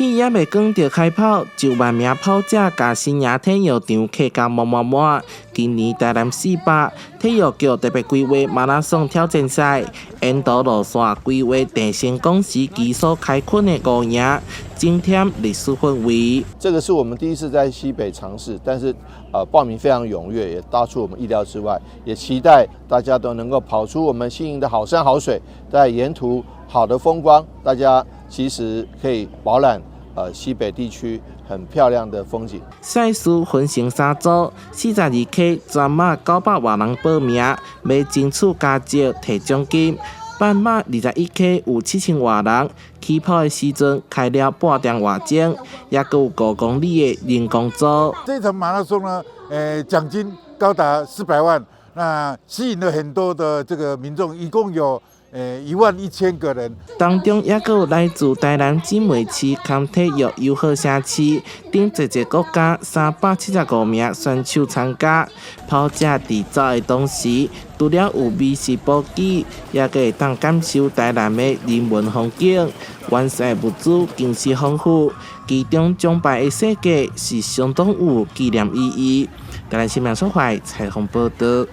天猶未光就開跑，上萬名跑者共新營體育場客甲滿滿滿。今年台南四百體育局特別規劃馬拉松挑戰賽，沿途路線規劃鄭成功時期所開墾的五營，增添歷史氛圍。這個是我們第一次在西北嘗試，但是報名非常踴躍，也大出我們意料之外，也期待大家都能夠跑出我們新營的好山好水，在沿途好的風光，大家其實可以飽覽西北地區很漂亮的風景。賽事分成三組，42K 全馬900外人報名，欲爭取佳績提獎金。半馬21K 有7000外人，起跑的時陣開了半點外鐘，猶閣有5公里的人工組。這場馬拉松呢，獎金高達400萬，那吸引了很多的這個民眾，一共有1萬1千個人。當中猶閣有來自台南姊妹市兼體育友好城市等濟濟國家375名選手參加。跑者佇走的同時，除了有美食補給，猶閣會當感受台南的人文風景。完賽物資更是豐富，其中獎牌的設計是相當有紀念意義。台南新聞所懷採訪報導。